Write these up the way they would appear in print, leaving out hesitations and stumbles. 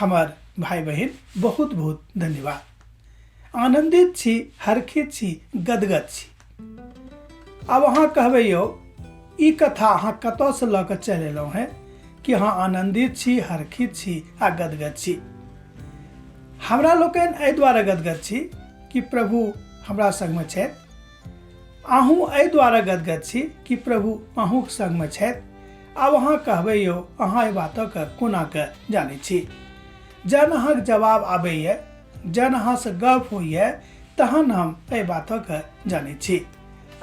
हमर भाय बहिन, बहुत बहुत धन्यवाद। आनन्दित छी, हर्षित छी, गदगद छी। आब अहाँ कहबै, यौ ई कथा अहाँ कतऽसँ लऽ कऽ चलि एलहुँ हेँ कि अहाँ आनन्दित छी, हर्षित छी आ गदगद छी? हमरा लोकनि एहि दुआरे गदगद छी कि प्रभु हमरा संगमे छथि। अहूँ एहि दुआरे गदगद छी कि प्रभु अहूँके संगमे छथि। आब अहाँ कहबै, यौ अहाँ एहि बातके कोना कऽ जानै छी? जहन अहाँके जवाब आबैए, जहन अहाँसँ गप होइए, तहन हम एहि बातके जानै छी।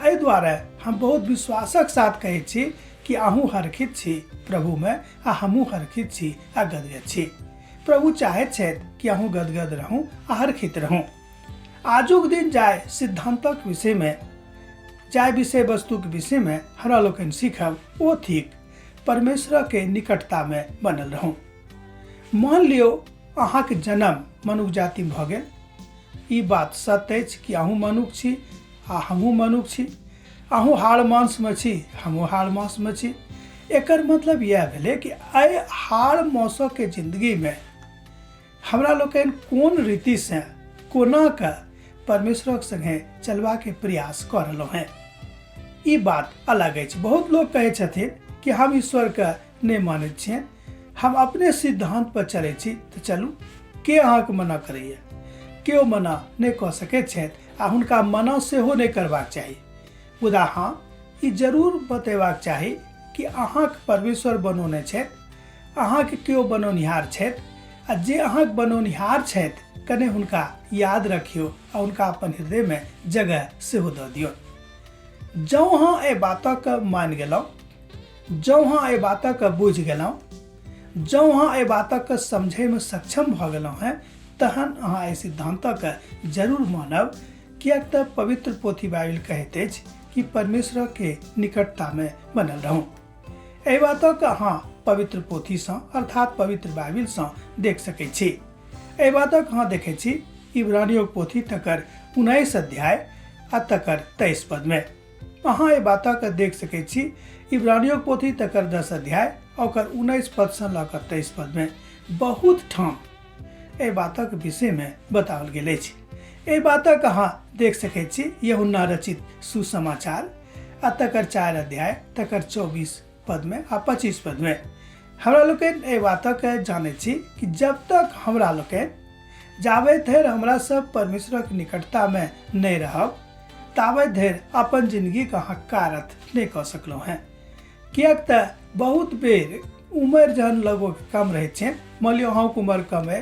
एहि दुआरे हम बहुत विश्वासक साथ कहै छी कि अहूँ हर्षित छी प्रभुमे आ हमहूँ हर्षित छी आ गदगद छी। प्रभु चाहैत छथि कि अहूँ गदगद रहूँ आ हर्षित रहूँ। आजुक दिन जाय सिद्धांतक विषयमे, जाय विषय वस्तुक विषयमे हमरा लोकनि सीखब, ओ थिक परमेश्वरके निकटतामे बनल रहूँ। मान लियौ अहाँके जन्म मनुख जातिमे भऽ गेल। ई बात सत्य अछि कि अहूँ मनुख छी आ हमहूँ मनुख छी। अहूँ हाड़ मांसमे छी, हमहूँ हाड़ मांसमे छी। एकर मतलब इएह भेलै कि एहि हाड़ मांसके जिन्दगीमे हमरा लोकनि कोन रीतिसँ कोना कऽ परमेश्वरक संगे चलबाके प्रयास कऽ रहलहुँ हेँ, ई बात अलग अछि। बहुत लोक कहै छथिन कि हम ईश्वरके नहि मानैत छियनि, हम अपने सिद्धांत पर चलै छी। तऽ चलू, के अहाँके मना करैए? केओ मना नहि कऽ सकैत छथि आ हुनका मना सेहो नहि करबाक चाही। मुदा हँ, ई जरूर बतेबाक चाही कि अहाँके परमेश्वर बनौने छथि, अहाँके केओ बनौनिहार छथि, आ जे अहाँके बनौनिहार छथि कने हुनका याद रखियौ आ हुनका अपन हृदयमे जगह सेहो दऽ दियौ। जँ अहाँ एहि बातके मानि गेलहुँ, जँ अहाँ एहि बातके बुझि गेलहुँ, जँ अहाँ एहि बातके समझैमे सक्षम भऽ गेलहुँ हेँ, तहन अहाँ एहि सिद्धान्तके जरूर मानब, किएक तऽ पवित्र पोथी बाइबिल कहैत अछि कि परमेश्वरके निकटतामे बनल रहू। एहि बातक अहाँ पवित्र पोथीसँ अर्थात पवित्र बाइबिलसँ देख सकै छी। एहि बातक अहाँ देखै छी इब्रानियोक पोथी तकर 19 अध्याय आ तकर 23 पदमे। अहाँ एहि बातक देख सकै छी इब्रानियोक पोथी तकर 10 अध्याय आ ओकर 19 पदसँ लऽ कऽ 23 पदमे। बहुत ठाम एहि बातक विषयमे बताओल गेल अछि। एहि बातक अहाँ देख सकै छी यहुन्ना रचित सुसमाचार आ तकर 4 अध्याय तकर 24 पदमे आ 25 पदमे। हमरा लोकनि एहि बातक जानै छी कि जब तक हमरा लोकनि जाबे धरि हमरा सब परमेश्वरक निकटतामे नहि रहब, ताबे धरि अपन जिंदगीके अहाँ कारत नहि कऽ सकलहुँ हेँ। किएक तऽ बहुत बेर उमर जहन लगभग कम रहै छै, मान लियौ अहूँके उमर कम अइ,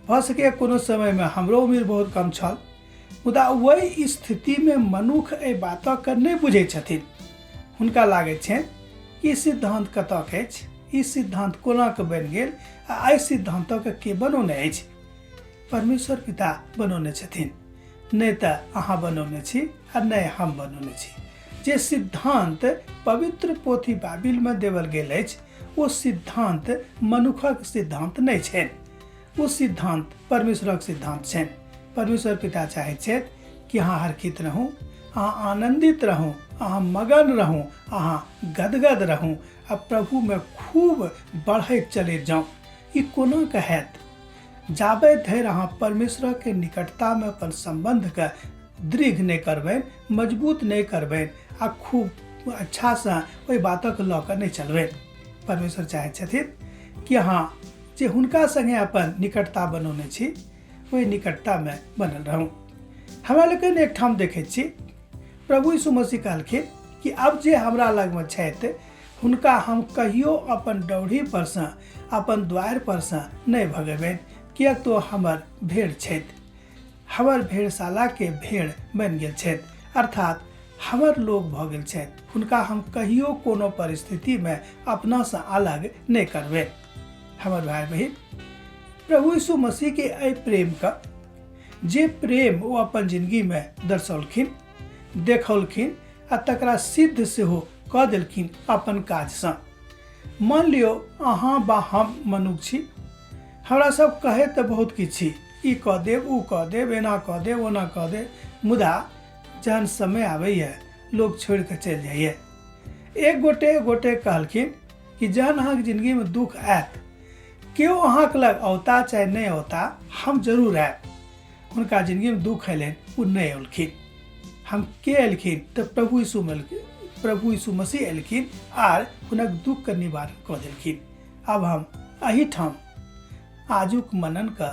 भऽ सकैए कोनो समयमे हमरो उम्र बहुत कम छल, मुदा ओहि स्थितिमे मनुख एहि बातके नहि बुझै छथिन। हुनका लागै छनि ई सिद्धान्त कतऽके अछि, ई सिद्धान्त कोना कऽ बनि गेल आ एहि सिद्धान्तके के बनौने अछि? परमेश्वर पिता बनौने छथिन, नहि तऽ अहाँ बनौने छी आ नहि हम बनौने छी। जे सिद्धान्त पवित्र पोथी बाइबिलमे देवल गेल अछि, ओ सिद्धान्त मनुखक सिद्धान्त नहि छनि, ओ सिद्धान्त परमेश्वरक सिद्धान्त छनि। परमेश्वर पिता चाहैत छथि कि अहाँ हर्षित रहू, अहाँ आनन्दित रहू, अहाँ मगन रहू, अहाँ गदगद रहू आ प्रभुमे खूब बढ़ैत चलैत जाउ। ई कोना कऽ हैत? जाबे धरि अहाँ परमेश्वरके निकटतामे अपन सम्बन्धके दृढ़ नहि करबनि, मजबूत नहि करबनि आ खूब अच्छासँ ओहि बातक लऽ कऽ नहि चलबनि। परमेश्वर चाहैत छथिन कि अहाँ जे हुनका सङ्गे अपन निकटता बनौने छी, ओहि निकटतामे बनल रहू। हमरा लोकनि एकठाम देखैत छी प्रभु यीशु मसीह कहलखिन कि अब जे हमरा लगमे छथि हुनका हम कहियो अपन डौढ़ी परसँ, अपन द्वारि परसँ नहि भगेबनि, किएक तो हमर भेड़ छथि, हमर भेड़शालाके भेड़ बनि गेल छथि, अर्थात हमर लोक भऽ गेल छथि। हुनका हम कहियो कोनो परिस्थितिमे अपनासँ अलग नहि करबनि। हमर भाय बहिन, प्रभु यीशु मसीहके एहि प्रेमके, जे प्रेम ओ अपन जिंदगीमे दर्शौलखिन, देखौलखिन आ तकरा सिद्ध सेहो कऽ देलखिन अपन काजसँ। मान लियौ अहाँ बा हम मनुख छी, हमरा सब कहै तऽ बहुत किछु छी, ई कऽ देब, ओ कऽ देब, एना कऽ देब, ओना कऽ देब, मुदा जहन समय आबैए लोक छोड़ि कऽ चलि जाइए। एक गोटे गोटे कहलखिन कि जहन अहाँके जिंदगीमे दुख आयत, केओ अहाँके लग औता चाहे नहि औता, हम जरूर आयब। हुनका जिंदगीमे दुख अयलनि, ओ नहि औलखिन। हम के एलखिन तऽ प्रभु यीशु, प्रभु यीशु मसीह एलखिन आर हुनक दुखके निवारण कऽ देलखिन। आब हम एहिठाम आजुक मननके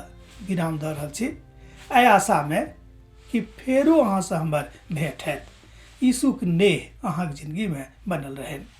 विराम दऽ रहल छी, एहि आशामे कि फेरो अहाँसँ हमर भेंट हैत। यीशुक नेह अहाँके जिंदगीमे बनल रहनि।